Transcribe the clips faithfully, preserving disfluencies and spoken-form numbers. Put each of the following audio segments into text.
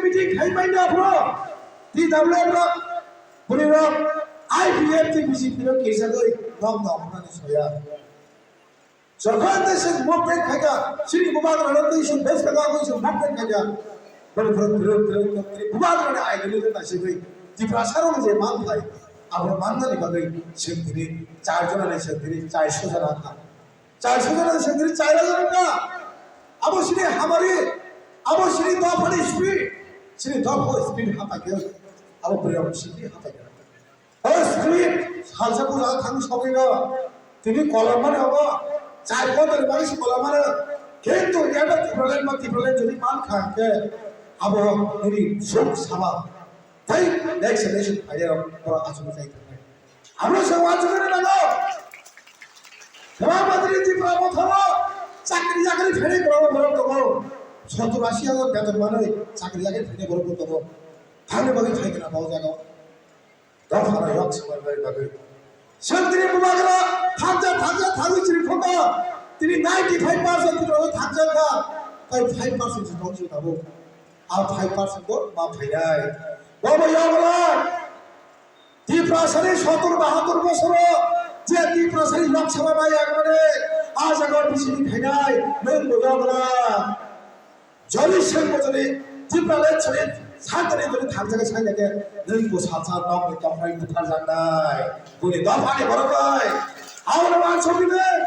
Meeting khai manya bro. T W F rok, bwrwi rok, I P F T B J P rok kirijagwi nok no hwnani soya. Jokhon tei se movement khaikha, chini bubagrano tei se bes kaka tei se movement khaikha. Boni phoro bwrwi, bwrwi, bwrwi, bubagrani ideology naisingwi Tiprasarok je man khai, abo mannani bagwi chwng tini char jonani chwng tini char sojana kha. Char sojana chwng tini char hajar kha. Abo chini hamari, abo chini dophani speed, chini dopha speed hapai khe, abo bwrwi rok speed hapai khe. O script salsa puja thang sogwi no. Tini kolom mani obo. Chai kotor bagi si kolom mani. Kintu yada Tipraland ma Tipraland jodi man kha ke abo nini suk sama. Tai next generation phaide rok bora asuk jai thang. Abo se wa jodi na no. Kama matri Tipra mo thawa. Chakri yakri phede bora bora tongo. Sotur asi hajar beton manoi chakri yakri phede bora tongo. Thangni bagi phai kana bau jaga. Dophano yok swmai bai bagwi. Chwng tini bubagra thangja, thangja, thangwi chini khoka. Tini ninety five percent Tiprasa thangja kha. Tai five percent se tong chini tabuk. A five percent bo ma phainai. Bobo yogla. Tiprasani sotur bahatur bosoro je Tiprasani Lok Sabha bai yagmani a jaga B J P phainai. Nwng bo yogla. Jodi chwng bo jodi Tipraland sari santani jodi thangjak sai lage, nwng bo salsa nokni tongmani butharjaknai. Boni dophani borok bai. Abono wansukgwi nwng.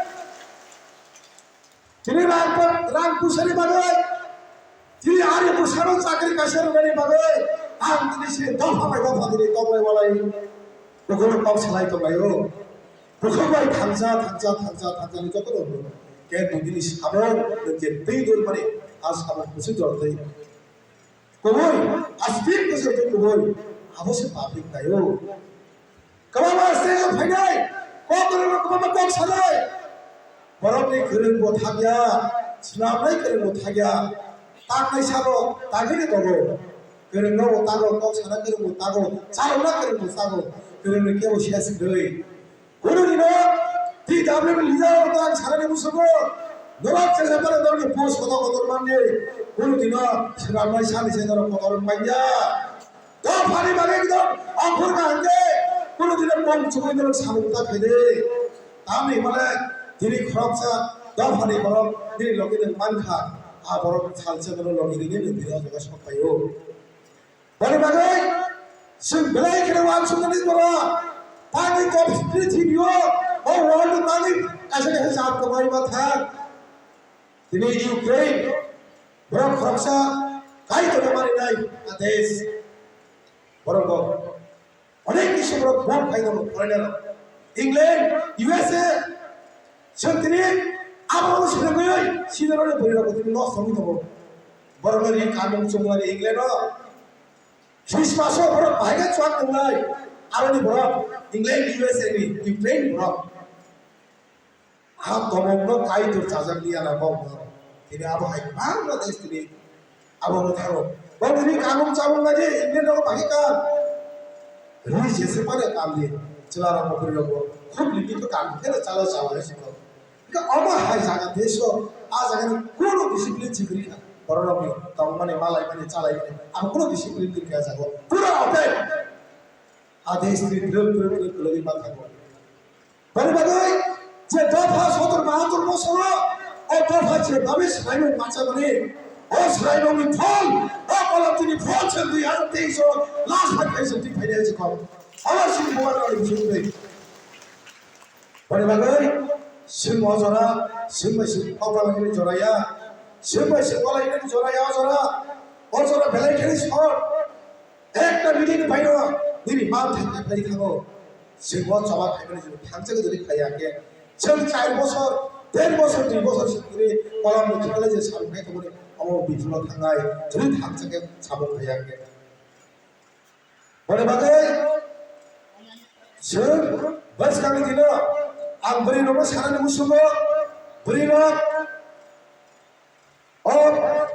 Tini rang, rang pusani bagwi, tini ari bwsano chakri kaisa rwnani bagwi, ang tini se dopha bai dopha tini tonglai walai. Bukhuk kok salai tonglaio. Bukhuk bai thangsa, thangsa, thangsa, thangsa ni joto rok. Ke nini samung, nini twi dul mani, a samung kusi jor twi. Kubui, a speed kusi jor twi kubui. Abo se public tayo. Kwbangma stage o phainai, kok rok kwbangma kok sanai. Borok ni kwrwng bo thakya, swnamnai kwrwng bo thakya. Taknai sabo, tagwi ni tongo. Kwrwngno bo tago, kok sana kwrwng bo tago, chalokna kwrwng bo tago, kwrwngni kebo siya sirwi. Kunu dino T W leader rok ang sanani musugo, norok chengsa pare norokni post kotor kotor manni, kunu dino swnamnai sani se norok kotor manya. Dophani bagwi ekdom aphur kaham khe, kunu dino kong chugwi norok samung ta khaide. Tamni hwnmale tini khoroksa dophani borok nini logi nwng mankha, a borok salsa borok logi nini nwng tini o jaga sok phaio. Boni bagwi chwng belai kheno uansuknani borok. Tangwi kok prithibi o, o world o tangwi kaisa kaisa jat kwbangma thang. Tini Ukraine borok khoroksa Kaitorno marinai a desh. Borok bo onek kisi borok vote khai tongo foreigner rok. England, U S A, chwng tini abo swnamwi sinarokni bwrwi rok tini nosto wngwi tongo. Borokno ri kanmung chumlani England o. Christmas o borok bahai khe chuak tongnai. Aroni borok England, U S A ni, Ukraine ni borok. Ha tomokno Kaitor chajak liya na bokno. Tini abo hai bangma desh tini abo no thango. Bo tini kanmung chamung na je England no bahai ka. Ri jese pare kam di. Chwla rok bwrwi rok bo khub limit o kam khe chalo chawa hai sikho. Hingke omo hai jaga desh o, a jaga ni kuno discipline chikri kha. Borok rok ni tongmani, malaimani, chalaimani, abo kuno discipline kwrwi kha jaga o. Pura open. A desh ni drwk drwk drwk kwlwgwi man thango. Boni bagwi je dopha sotor bahator bosoro, o dopha je babe swlaimung machamani, o swlaimungni phol, o kolomtini phol se dui hajar teis o last phaikhe se twi phainai se kok. Omo sini bubagrani bisingtwi. Boni bagwi sing o jora, sing bai sing o palai ni jora ya, sing bai sing palai ni jora ya o jora, o jora belai kheni sor. Ekta meeting ni baino nini man thangna khlai thango. Sing o choba khaimani jora thangsa ke jodi khlai ya khe. Sing char bosor, der bosor, dui bosor sing ni kolam ni thangla je sal khai tongmani omo bithilo thangnai, jodi thangsa ke sabo khlai ya khe. Boni bagwi chwng bwskangni dino ang bwrwi rokno sanani muchungo, bwrwi rok o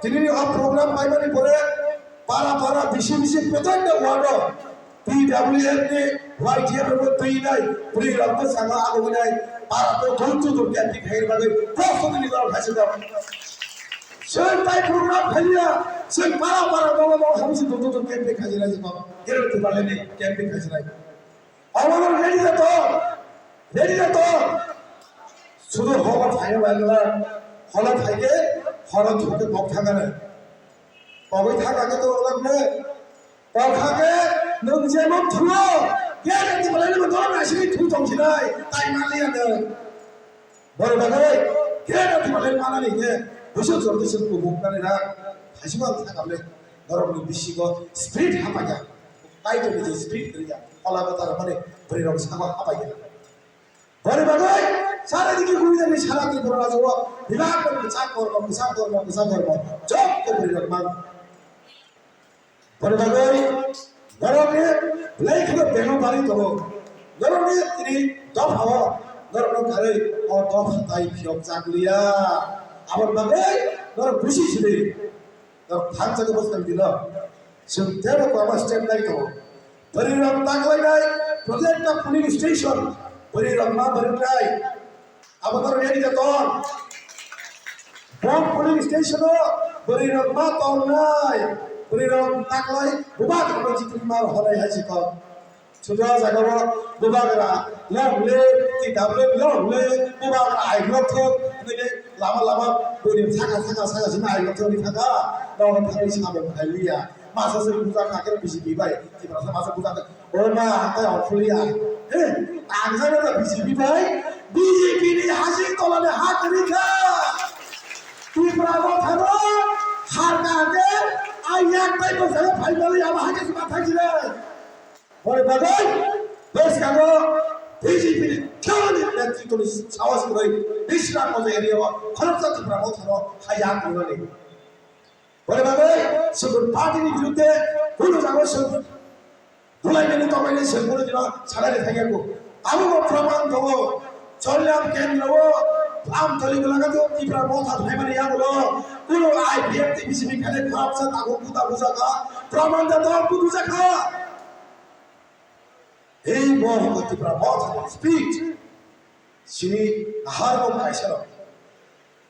tinini o program paimani pore para para bisi bisi protecta wado P W F ni Y T F rokno twi nai bwrwi rok bwskango abo wngnai para to thung chutur khe twi khair bagwi prosto ni rok haisida. Chwng tai program khaiya, chwng para para nogo nogo hamsi dudu dudu campaign khaijinai jikok. Hero Tipralani campaign khaijinai. Omo no ready da to, ready da to. Sudu hoba phaiya wangla, hola phaike, hora thuke bok thangana. Kogwi thangake to olak ne. Tongkha khe nwng jemon thuo, khe khe Tipralani bo dol naisingwi thu tongsinai, tai manliya nwng. Boni bagwi khe khe Tipralani manani khe buisok jordi se kubuk nani na, thaisima ang thangkhamle, norokni bisingo spirit hapaiya, Kaitorni je spirit kwrwiya, ola kwtal mani bwrwirok sabo hapaiya. Boni bagwi sara digi guri dagi sara Tripura rajyo o birat kwchak kormo, kwchak kormo, kwchak kormo, jok kwbwrwirok mang. Boni bagwi norokni belai kheno belu bari tongo. Norokni tini dopha o norokno karwi o dopha tai phiyok chak liya. Aboni bagwi norok busi sidi. Norok thang chakhe bwskang dino. Chwng tebo kwbangma step nai tongo. Bwrwirok taklainai project ta polling station. Bwrwirok ma bwrwknai. Abo norok ready da tong. Bong polling station o bwrwirok ma tongnai, bwrwirok taklai bubagrano chitwi ma rohornai hai se kok. Sutra jagao bubagra long live, T W long live, bubagra I love thok, hinwi lama lama bwrwi saka saka saka sima I love thok ni thaka, nokni thani samung khai liya. Masa se buja kha khe B J P bai, Tiprasa masa buja kha. O ma, ang tai ongkhuliya. He, ang jano na B J P bai, B J P ni hajing tola ni ha kwrwi kha. Tipra Motha no, har ka hake, ang yak tai bwskango phai mali, abo hake se ma thang sinai. Boni bagwi, bwskango B J P ni khlani netritwni sawas kwrwi, Bishramganj area o, khoroksa Tipra Motha no, ha yak kwrwi mali. Boni bagwi, chwng party ni birudde, kunu jaga chwng Bulai bini tongmani se bwrwi dino sanani thangya ko. Abo bo proman tongo. Choliram kendro o Amtoli bwlaka to Tipra Motha phaimani yagulo. Kuno I P F T B J P khane khoroksa tago kuda bujaka. Proman da to kudu jaka. Ei bo Tipra Motha speech. Chini ahar bo kaisa rok.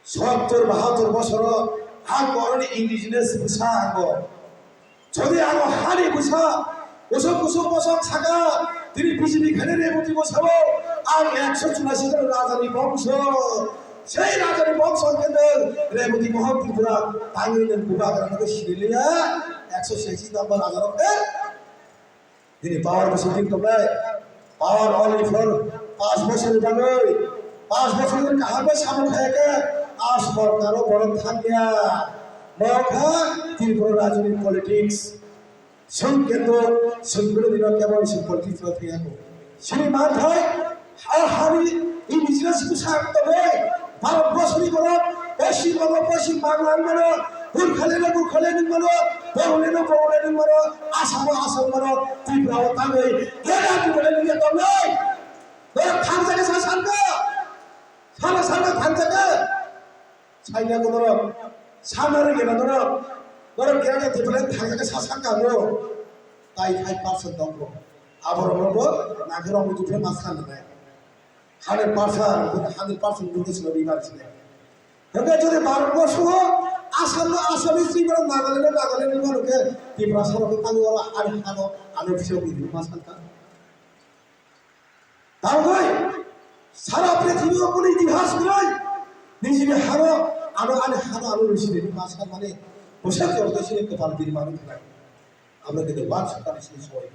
Sottor bahattor bosoro ang boroni indigenous bwsa ango. Jodi ango hani bwsa, kusuk kusuk bosong saka, tini B J P khani Reboti bwsao ang ekso churasi jon rajani bongso. Sei rajani bongso hwnkhe nwng Reboti Mohan Tripura, tangwi nwng bubagrano khe siniliya, ekso sesi number rajarok khe. Nini power bo shooting tongnai. Power only for panch bochorni bagwi. Panch bochorni kaham bai samung khaya khe, a sorkar o borok thangya. Mokha Tripura rajyoni politics. Chwng kebo, chwng bini dino kebo chwng politics no thangya ko. Chini manthai, a hani indigenous bwsa tongwi, Bharat borsoni borok, Poschim Bongo, Poschim Bangla wng mano, Gurkhale no Gurkhale wng mano, Borole no Borole wng mano, Asam o Asam wng mano, Tripura o tangwi, kera Tripura wngya tongnai. Norok thangjakhe sa sanka, sana sanka thangjakhe. Saina ko norok, sana rwgena norok, norok kera Tripura thangjakhe sa sanka mo. Tai five percent tongo. Aborok no bo nakhirok ni Tripura ma sananai. Hundred percent, hundred percent Buddhist no bimar sini. Hingke jodi Bharat borsho o Assam no Assamese, Tripura Nagaland no Nagaland ni mano khe Tiprasa rok tangwi oro ani hano ano bisio bini ma sanka. Tangwi sara prithibi o kuni itihas kwrwi nijini hano ano ani hano ano rwisi bini ma sanmani bwswk jorto sini kwpal bini mano khlai. Abro khe the one sukani sini soi.